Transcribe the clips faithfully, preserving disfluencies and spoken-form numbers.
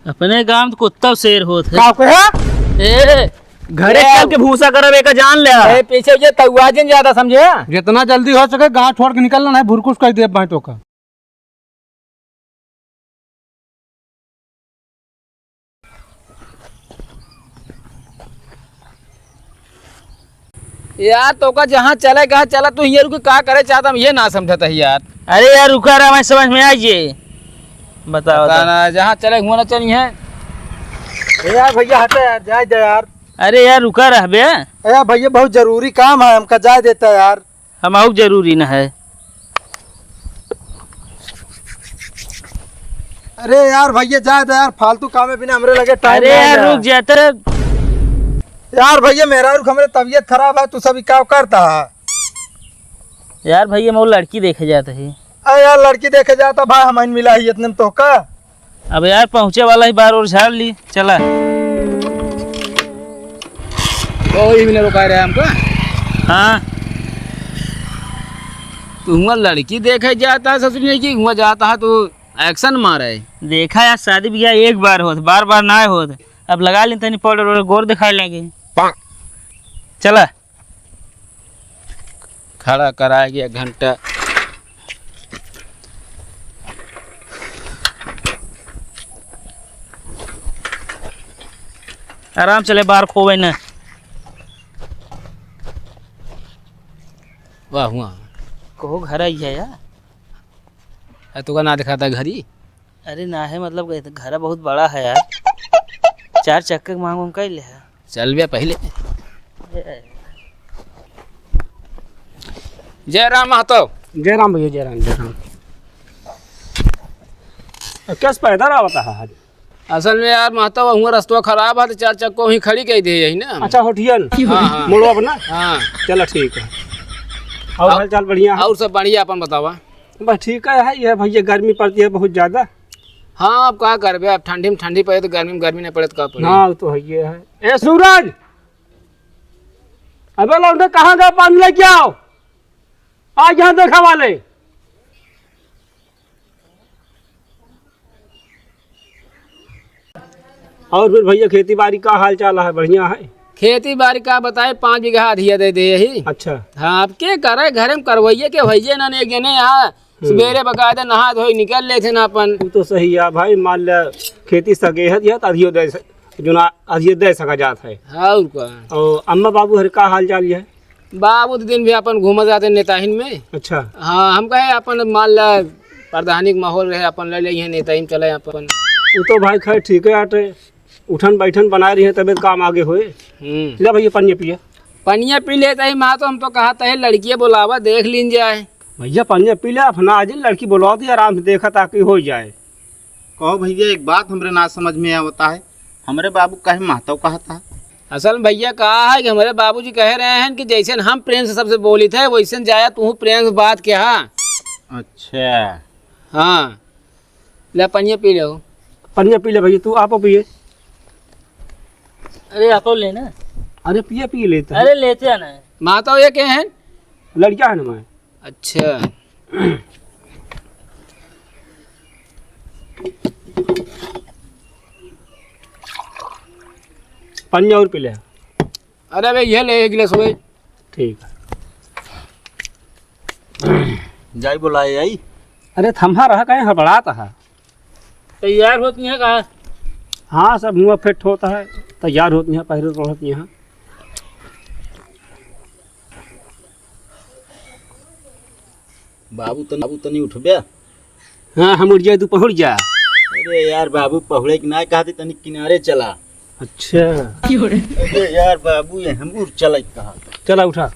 अपने गांव में तो कुत्ता शेर होत है। का कहे? ए, घरे ए, चल के भूसा करब, एका जान ले। ए, पीछे जे तउआ जिन ज्यादा समझे। जितना जल्दी हो सके गांव छोड़ के निकल लेना है, भुरकुस कर दे भाई तो का। यार, तोका जहाँ चले, कहाँ चला, तू हियाँ रुक, का करे चाहता, हम ये ना समझत है यार। अरे यार, रुका रहा, मैं समझ में आई जे। बताओ पता तो। ना, जहाँ चले, हुआ ना चली है। ए यार, भैया, हटे यार, जाए दे यार। अरे यार, रुका रह बे। ए यार, भैया, बहुत जरूरी काम है, हमका जाए देता यार। हम आउक जरूरी न है। अरे यार भैया, जाए दे यार, फालतू काम में बिना हमरे लगे टाइम अरे ना यार, जाए। रुक जा, तेरे यार भैया, मेहरारू क हमरे तबीयत खराब है, तू सब ई का करता है? यार भैया, मैं वो लड़की देखे जात ही। अरे यार, लड़की देखे जाता भाई, हम मिला ही इतने में तो का। अब यार, पहुँचे वाला ही, बार और झाड़ ली, चला। ओ, ये भी नहीं रुका रहे हमको। हाँ। तू हुआ लड़की देखे जाता है ससुर जी की, हुआ जाता है तो एक्शन मारे। देखा यार, शादी ब्याह एक बार होत, बार बार ना होत। अब लगा लें तनी पाउडर और गोर दिखाए लगे। चला। खड़ा कराए गया घंटा। आराम चले, बाहर खोवे न। वाह, हुआ। कहो घर आई है यार। अरे, तुका ना दिखाता घरी? अरे ना है, मतलब, घर बहुत बड़ा है यार। चार चक्के के मांग उंग कैले है। चल बे पहले। जय राम महतो। जय राम भैया, जय राम, जय राम। अब कैसे पैदल आवता है आज? असल में यार महतो, हुआ रस्तवा खराब है तो चार चक्को वहीं खड़ी कई दे यही ना। अच्छा, होठियन? हाँ, हाँ। मोड़ो अपना? हाँ। चला ठीक है। और और हाल चाल बढ़िया है? और सब बढ़िया, अपन बतावा? बस ठीक है, है ये भैया, गर्मी पड़ती है बहुत ज्यादा। हाँ, अब का करबे, अब ठंडी में ठंडी पड़े तो गर्मी में गर्मी नहीं पड़े तो का पड़े? हाँ, वो तो है ये है। ए सूरज, अबे लौंडे, कहाँ गए? पानी लेके आओ, आज यहाँ देखा वाले। और फिर भैया, खेती बाड़ी का हाल चाल है? बढ़िया है? खेती बाड़ी का बताए, पाँच बीघा अधिया दे दे यही। अच्छा। हाँ, अब के करे, घरे में करवइये के भैया ना, एक जने यहाँ हम्म। सवेरे बकायदा नहा धोई निकल लेते ना अपन। वो तो सही है भाई, मान ले खेती सगे है, यह तो अधियो दे स-, जो ना अधियो दे सका जात है। हाँ, और का? और अम्मा बाबू हर का हाल चाल है? बाबू तो दिन भी अपन घूमत जाते नेताहिन में। अच्छा। हाँ, हम कहे अपन मान ला प्रधानी के माहौल रहे, अपन ले ले नेताहिन चले अपन। वो तो भाई खैर ठीक है, आटे उठन बैठन बनाए रही है, तबे काम आगे होए। हम्म। ले भैया, पनिया पिया। पनिया पी लेता ही माँ, तो हम तो कहता है लड़कियाँ बुलावा, देख लीन जाए। भैया, पनिया पी ले, अपना आज लड़की बुलावा दी, आराम से देखा ताकि हो जाए। कहो भैया, एक बात हमरे ना समझ में आवता है, हमरे बाबू काहे महतो कहता है? असल में भैया, का है कि हमरे बाबूजी कहे रहे हैं कि जैसे हम प्रेम से सबसे बोलित है, वैसे जाया तू प्रेम से बात किहा। अच्छा। हाँ, ले पनिया पी ले। पनिया पी ले भैया, तू आपो पिए। अरे, आपो ले ना। अरे, पिए, पी लेते हैं। अरे, लेते आना है। महतो ये के हैं? लड़का है ना मैं। अच्छा। पनिया और पी ले। अरे बे, ये ले एक गिलास होए। ठीक है। जाई बुलाए आई। अरे, थम्हा रहा, कहीं हड़बड़ात है। तैयार होती है कहाँ? हाँ, सब हुआ फिट होता है, तैयार होती हैं, पहले तो रहती हैं। बाबू तनी, बाबू तनी उठबे। हाँ, हम उठ जाए, तू पहुँच जा। अरे यार बाबू, पहुड़े के ना कहते, तनी किनारे चला। अच्छा। अरे यार बाबू, ये हम उठ चला कहा। चला उठा।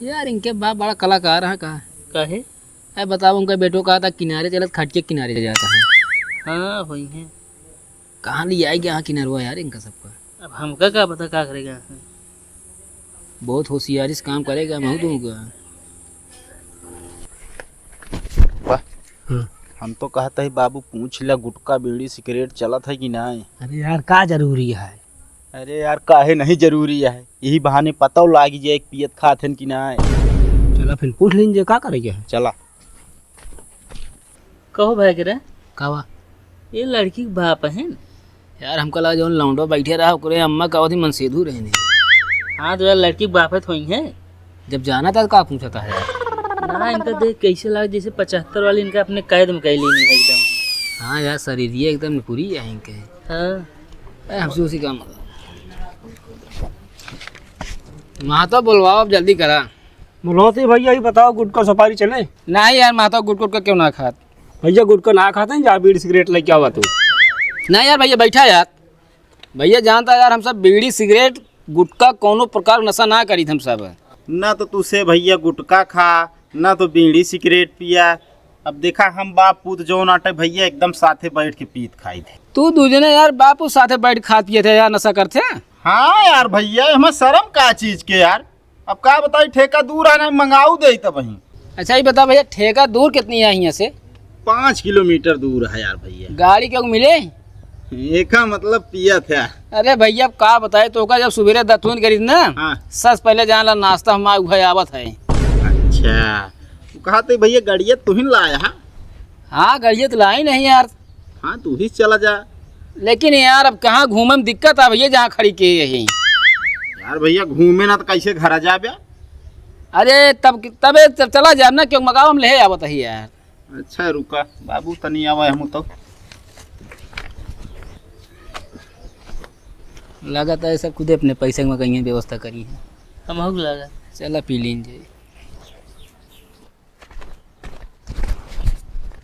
यार, इनके बाप बड़ा कलाकार है का? काहे? अरे बताओ, उनका बेटो कहा था किनारे चलत, खटिया किनारे जाता है। हाँ, वही है। कहाँ ले आए गया किनरवा यार इनका सबका? अब हमका का पता का करेगा। बहुत होशियारी से काम करेगा, महू दूंगा। वाह। हाँ। हम तो कहत ही बाबू पूछ ला, गुटखा, बीड़ी, सिगरेट चलत है कि नाय? अरे यार, का जरूरी है? अरे यार, काहे नहीं जरूरी है? यही बहाने पता लागी जाए कि पियत खात हन कि नाय। चला फिर पूछ लीन जे, का करे के है? चला। कहो भाई के रे। का बा? ये लड़की के बाप है। यार, हमका लगा जौन लौंडो बैठे रहा, ओकरे अम्मा का अवधि मनसेधु रहने। हाँ, तो यार, लड़की के बाप है तो होई है। जब जाना था, तो का पूछा था यार? ना, इनका देख कैसे लगा, जैसे पचहत्तर वाले इनका अपने कैद में कैली नहीं है एकदम। हाँ यार, शरीर ये एकदम पूरी है इनके। हाँ। ए, हमसे उसी काम। महतो बोलवाओ, अब जल्दी करा। बोलौती भैया, ये बताओ, गुटखा सुपारी चले? नहीं यार, महतो गुटखा उटखा क्यों ना खात? भैया, गुटखा ना खाते हैं, जा बीड़ी सिगरेट लेके आवा तू। नहीं यार भैया, बैठा यार। भैया, जानता यार, हम सब बीड़ी सिगरेट गुटखा कौनो प्रकार नशा ना करीत हम सब। ना तो तू से भैया गुटखा खा, ना तो बीड़ी सिगरेट पिया। अब देखा, हम बाप पूत जौन आटे भैया, एकदम साथे बैठ के पीत खाई थे। तू दू जने यार बापू साथे बैठ खात पिए थे यार, नशा करते। हाँ यार भैया, हमें शर्म का चीज के यार। अब का बताई, ठेका दूर है ना, मंगाऊ दे तब वहीं। अच्छा, ये बता भैया, ठेका दूर कितनी है यहाँ से? पाँच किलोमीटर दूर है यार भैया। गाड़ी क्यों मिले? एका मतलब पिया था। अरे भैया, अब का बताए तो का, जब सुबेरे दतुन करी ना, हाँ। सबसे पहले जान ला नाश्ता हम आए हुए आवत है। अच्छा, वो कहा थे भैया, गड़िया तू ही लाया है? हाँ, गड़िया तो लाई नहीं यार। हाँ, तू ही चला जा। लेकिन यार, अब कहाँ घूमे में दिक्कत आ भैया, जहाँ खड़ी के यही। यार भैया, घूमे ना तो कैसे घर आ जाबे? अरे तब, तबे तब चला जाब ना, क्यों मगाओ हम ले आवत ही यार। अच्छा रुका बाबू, तनी आवा हम तो। लागत है सब खुदे अपने पैसे में कहीं व्यवस्था करी है। हम हो लागत। चला पी लीन जाए।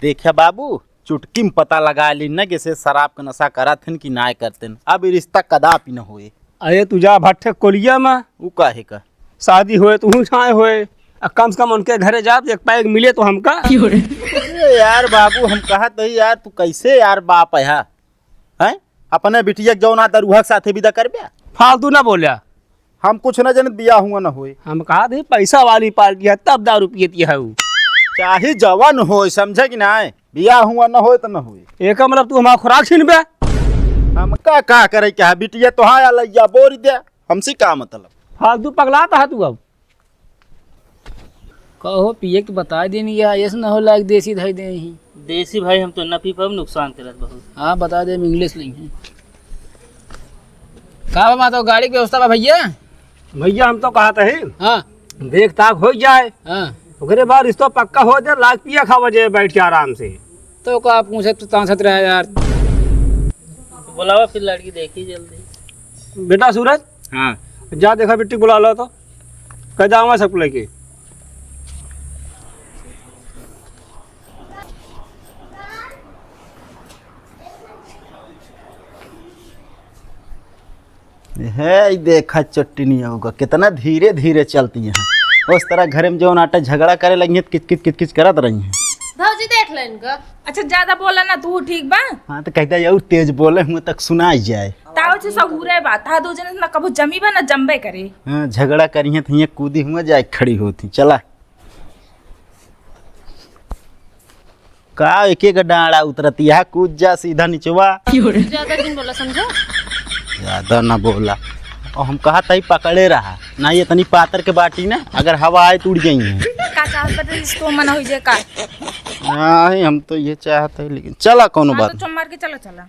देखा बाबू, चुटकी में पता लगा ली न, जैसे शराब का नशा करत हन कि नाय करते हन। अब ई रिश्ता कदापि न होए। अरे तू जा भट्ठे कोलिया में। उ काहे का? शादी होए, तू ही छाए होए। आ कम से कम उनके घरे जा, एक पैग मिले तो हमका। अरे यार बाबू, हम कहत हई यार, तू कैसे यार बाप है, हैं? अपने बिटिया के जौन आ दरुहा के साथे विदा करबे? फालतू ना बोल्या। हम कुछ ना जानित, बियाह हुआ ना होए। हम कहा थे पैसा वाली पार्टी है, तब दारू पियती है उ। चाहे जवन होए, समझे कि नाय? बियाह हुआ ना होए तो ना होए। एका मतलब तू हमार खुराक छीनबे? हमका का करे के है? बिटिया तो हाँ, लइया बोरी दे, हमसे का मतलब? फालतू पगलात है तू अब। कहो पिए के तो बता देनी यार, ऐसे ना हो लाग देसी धई दे ही। देसी भाई हम तो ना पी पाब, नुकसान करत बहुत। हाँ, बता दे, हम इंग्लिश नहीं है। का बा, तो गाड़ी के व्यवस्था बा भैया? भैया, हम तो कहत ही, हाँ। देख ताक हो जाए। हाँ। ओकरे बाद रिश्तो पक्का हो जाए, लाग पिया खावा जाए बैठ के आराम से। तो का पूछत तो तांसत रहे यार। बुलावा फिर लड़की देखी जल्दी। बेटा सूरज, हाँ। जा देखा बिट्टी बुला ला तो। कह जावा सबको लेके। है, ई देखा चट्टनिया होगा, कितना धीरे धीरे चलती है। उस तरह घरे में जौन आटा झगड़ा करे लगी है, तो किच किच किच किच करत रही है। भौजी देख ले इनका। अच्छा, ज्यादा बोला ना तू, ठीक बा? हाँ, तो कहता है, और तेज बोले हुए तक सुनाई जाए। ताऊ जी सहुरे बा, ता दो जने ना कबो जमी बा ना जमबे करे। हाँ, झगड़ा करी है तो हियाँ कूदी हुआ जाए खड़ी होती। चला। का एक एक डांडा उतरती है, कूद जा सीधा निचवा। ज्यादा दिन बोला समझो। ज्यादा ना बोला। और हम कहा तई पकड़े रहा, ना ये तनी पातर के बाटी ना, अगर हवा आए तो उड़ गई है। का चाहत बटे इसको मना हो जाए का? नहीं, हम तो ये चाहते हैं, लेकिन चला कोनो हाँ, बात तो चुम्मा मार के चला, चला।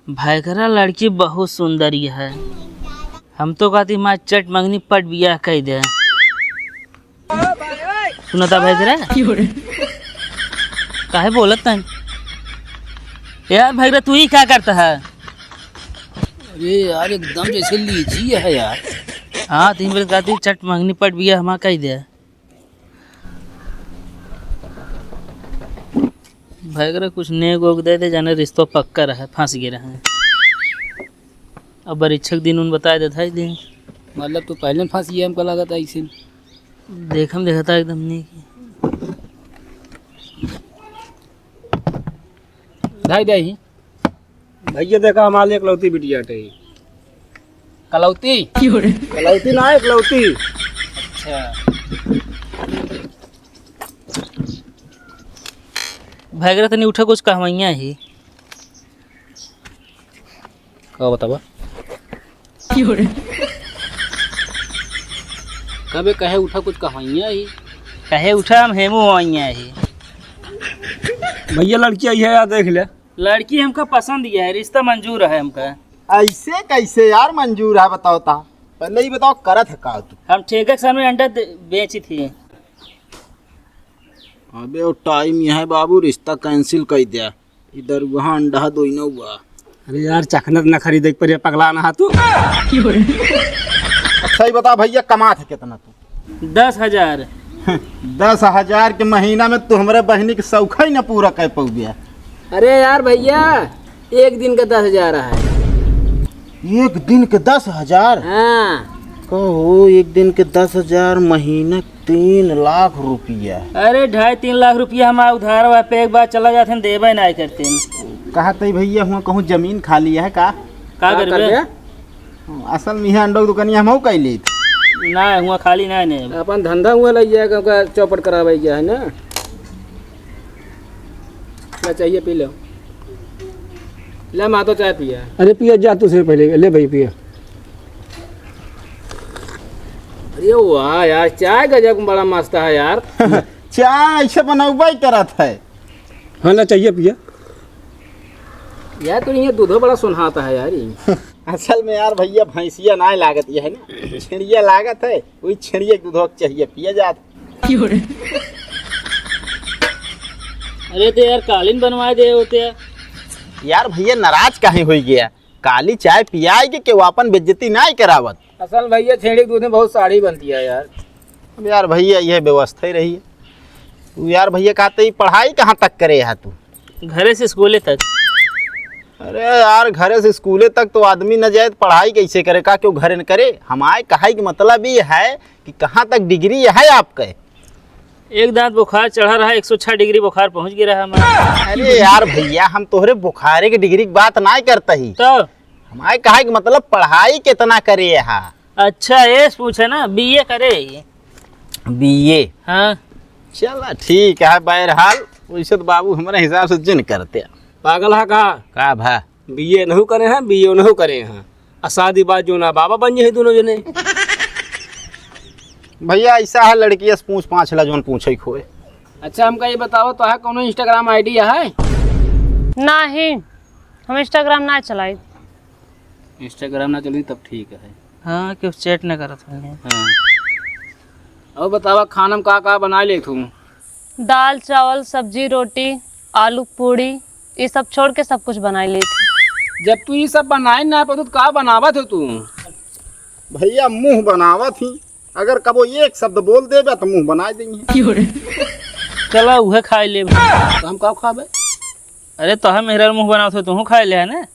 भैकरा लड़की बहुत सुंदरी है। हम तो कहती माँ चट मंगनी पट बियाह कह दे। सुनता भैकरा? काहे बोलत तन? यार भैकरा तू ही क्या करता है? अरे यार एकदम जैसे लीची है यार। हाँ तीन बजे कहती चट मंगनी पट बियाह हमार कह दे। भैकरा कुछ नेग ओग दे दे, जाने रिश्तो पक्का रहे, फंस गए रहे। अब परीक्षा के दिन उन बताए देता है दिन। मतलब तू पहले फंस गया हमको लगा था ऐसे। देखम देखा था एकदम नहीं। धाई दे ही। भैया देखा हमारे एकलौती बिटिया टे। कलौती? कलौती ना, एकलौती। अच्छा। भैकरा तनी उठा कुछ कहवैया ही। का बतावा? कबे कहे उठा कुछ कहवैया ही। कहे उठा, हम हेमू आई है ही। भैया, लड़की आई है यार, देख ले। लड़की हमका पसंद ही है, रिश्ता मंजूर है हमका। ऐसे कैसे यार मंजूर है, बताओ ता? पहले ही बताओ, करत है का तू? हम ठेके के सामने अंडा दे-, बेची थी। अबे, वो टाइम यह है बाबू, रिश्ता cancel कर दिया। इधर वहाँ अंडा दो ही ना हुआ। अरे यार, चखना न खरीदे के पड़े, पगला ना तू। अच्छा, ही बता भैया, कमात है कितना तू? दस हजार। दस हजार के महीना में तू हमरे बहिनी के शौक ही न पूरा कर पउबे। अरे यार भैया, एक दिन का दस हजार है। एक दिन के दस हजार? हाँ। कहो, एक दिन के दस हजार, महीना तीन लाख रुपया। अरे, ढाई तीन लाख रुपया हमारा उधार हुआ पे, एक बार चला जाते हैं, देबे ना करते हैं। कहा तई भैया, हुआ कहूँ जमीन खाली है का? का का करबे? करबे? असल में यहाँ अंडो दुकानिया हम कई लेत। ना, हुआ खाली ना ने। अपन धंधा हुआ लग जाए, क्योंकि चौपट करावे गया है ना। ला, चाहिए पी लो। ले, माँ तो चाय पिया। अरे पिया, जा तू से पहले, ले भाई पिया। अरे वाह यार, चाय गजब बड़ा मस्त है यार। चाय ऐसे बनौबे करत है। हाँ, ला, चाहिए पिया। यार, तो ये दूधो बड़ा सुनहाता है यार, ये। असल में यार भैया, भैंसिया ना लागत ये है ना, छेड़िया लागत है, वही छेड़िया के दूधो के चाहिए पिया जात। अरे तो यार, कालीन बनवा दे होते यार। यार भैया, नाराज काहे होई गया? काली चाय पियाई के, के वो अपन बेइज्जती ना ही करावत। असल भैया, छेड़ी के दूध में बहुत साड़ी बनती है यार। अब यार भैया, यह व्यवस्था ही रही है। तू यार भैया, कहते ही पढ़ाई कहाँ तक करे है तू? घरे से स्कूले तक। अरे यार, घरे से स्कूले तक तो आदमी न जाए तो पढ़ाई कैसे करे? का क्यों घरे न करे? हमारे कहाई के मतलब ये है कि कहाँ तक डिग्री है आपके? एक दांत बुखार चढ़ा रहा, एक सौ छह डिग्री बुखार पहुंच गया रहा हमारा। अरे यार भैया, हम तोहरे बुखारे के डिग्री की बात ना करता ही। तो? हमारे कहाई के मतलब पढ़ाई कितना करे है? अच्छा, ये पूछे ना, बीए करे। बीए? हाँ। चला ठीक है, बहरहाल वैसे तो बाबू हमारे हिसाब से जिन करते। पागल है का? का भा? बीए नहु करे हैं, बीए नहु करे हैं। आ शादी बाद जो ना बाबा बन जाए दोनों जने। भैया, ऐसा है लड़की, अस पूछ पाँच ला जौन पूछे खोए। अच्छा, हमका ये बताओ, तो है कौनो Instagram ID है? नाही, हम Instagram ना चलाई। Instagram ना चली तब ठीक है। हाँ, क्यों chat ना करत होंगे। हाँ। और बतावा, खाना में का का बना ले तू? दाल, चावल, सब्जी, रोटी, आलू, पूड़ी, ये सब छोड़ के सब कुछ बनाई लेत ही। जब तू ये सब बनाए ना पातो, तो का बनावत हो तू? भैया, मुंह बनावत ही, अगर कबो एक शब्द बोल देबे, तो मुंह बनाए देंगे। चला, उहे खाए लेब। तो हम का खाबे? अरे, तोहे मेहरा मुंह बनावत हो, तू खाए ले है ना?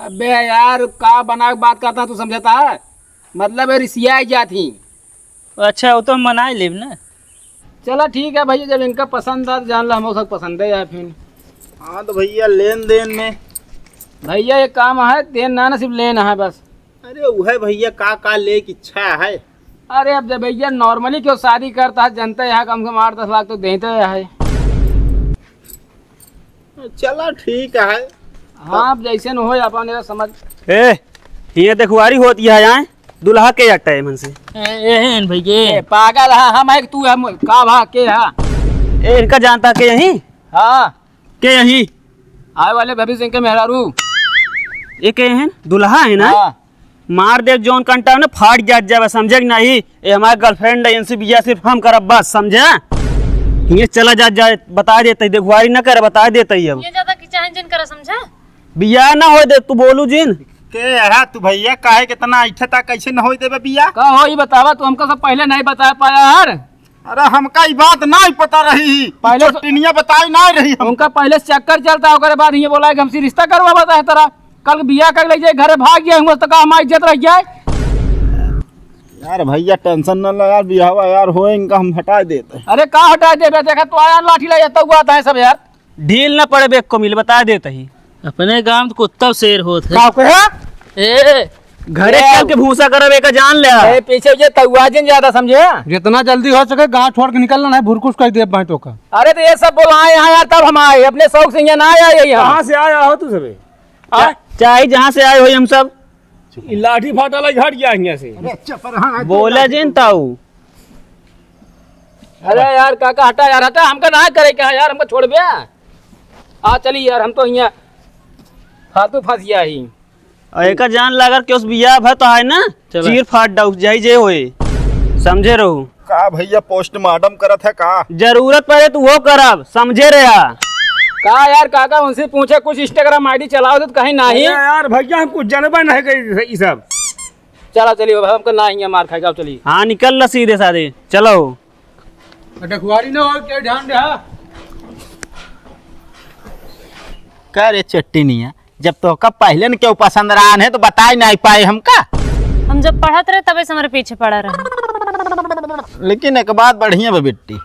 अबे यार, का बना के बात करता है, तू समझता है? मतलब, ये रिसिया जात ही। अच्छा, वो तो हम मनाई लेब ना। चला ठीक है भैया, जब इनका पसंद आ तो जान ला, हम सब पसंद है यार फिर। हाँ तो भैया, लेन देन में। भैया, ये काम है, देन ना, ना सिर्फ लेन है बस। अरे वह भैया, का का ले की इच्छा है? अरे अब जब भैया normally क्यों शादी करता है, जनता यहाँ कम से कम आठ दस लाख तो देते है। चला ठीक है। हाँ, अब जैसे न होए, अपन ये समझ। ए, ये देखुआरी होती है, आए दुल्हा के अट्टा है मन से। ए, ए, ए, भैया। ए, पागल है, हम है कि तू है, हम का भा के है? ए, इनका जानता के यही? हाँ। के यही? आए वाले भविष्य इनके मेहरारू। ये के हैं? दुल्हा है ना? हाँ। मार दे जौन कंटा ना, फाट जात जावे, समझे कि नहीं? ये हमारे girlfriend है, इनसे बिया सिर्फ हम करब बस, समझे? ये चला जात जाए, बता देते ही, देखुआरी ना करे, बता देते ही अब। ये ज्यादा खिंचाहन जिन करा, समझा? बिया ना होए दे, तू बोलू जिन। के है तू भैया, काहे के इतना ऐठे था, कैसे न होए देबे बिया? का हो, ये बतावा, तू हमको सब पहले नहीं बता पाया यार। अरे हमका ई बात नहीं पता रही, पहले तो चोटिनिया बताई नहीं रही हम। उनका पहले से चक्कर चलता, ओकरे बाद ये बोला कि हमसे रिश्ता करवा बता है तेरा। कल बिया कर ले जाए, घरे भाग गया हूँ, तो का हमारी इज्जत रह जाए? यार भैया tension न लो यार, बियाहवा यार होए, इनका हम हटा देते। अरे का हटा देबे, देखा तो आया लाठी ला जाता हुआ आता है सब यार। ढील न पड़े बे को मिल, बता देते ही। अपने गांव तो कुत्ता शेर होत है। का कहे? ए, घरे ए, चल के भूसा करब, एका जान ले। ए, पीछे जे तउआ जिन ज्यादा समझे। जितना जल्दी हो सके गांव छोड़ के निकलना, नहीं भुरकुस कर देब भाई तो का। अरे तो ये सब बोला आए यहाँ यार, तब हम आए, अपने शौक से यहाँ ना आए, आए यहाँ। कहाँ से आया हो तू सबे? आ? चा-, चाहे जहाँ से आए हो हम सब। ई लाठी फाटा ला हट गया यहाँ से। अरे चुप रहा, बोला जिन ताऊ। अरे यार काका, हटा यार, हटा, हमका ना करे के है यार, हमका छोड़ बे। आ चली यार, हम तो हियाँ फालतू फँस गया ही। और एकर जान लागर कि उस बियाह भर तो है ना, चला। चीर फाड़ डाउ, जाई जे होए, समझे रहू। का भैया पोस्टमार्टम करत है का? जरूरत पड़े तो वो करब, समझे रहा। का यार काका, उनसे पूछे, कुछ Instagram ID चलाओ तो कहीं नहीं। अरे यार भैया, हम कुछ जनबे नहीं करी ई सब। चला चली बाबा, हमका ना हियाँ मार खाएगा, चली। हाँ, निकल ला सीधे साधे, चलो। डकवारी ना हो, क्या ध्यान दे, हाँ? का रे चट्टी निया, जब तोहका पहिले न केहू पसंद रहन है तो बताई नाहीं पाए हमका। हम जब पढ़त रहे तबे से हमरे पीछे पड़ा रहे। लेकिन एक बात बढ़िया बा बिट्टी,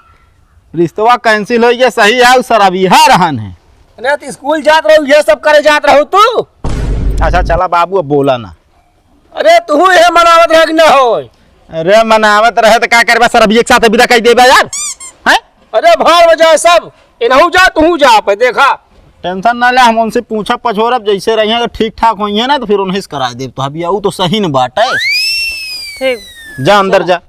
रिश्तवा cancel होइ गया, सही है, उ शराबिहा रहन है। अरे तो स्कूल जात रहू, ये सब करे जात रहू तू? अच्छा चला बाबू, अब बोला ना। अरे तू ये मनावत रहे कि ना होय? अरे मनावत रहे तो का करबा, शराबी एक साथ विदा कर देबा यार, हैं? अरे भाड़ में जाए सब, इनहू जा, तू जा पे देखा। टेंशन ना ले, हम उनसे पूछब पछोरब, जैसे रहिए अगर ठीक ठाक होइहैं ना तो फिर उन्हीं से कराए देब। तो अभी ऊ तो सही न बाटे। ठीक। जा अंदर जा।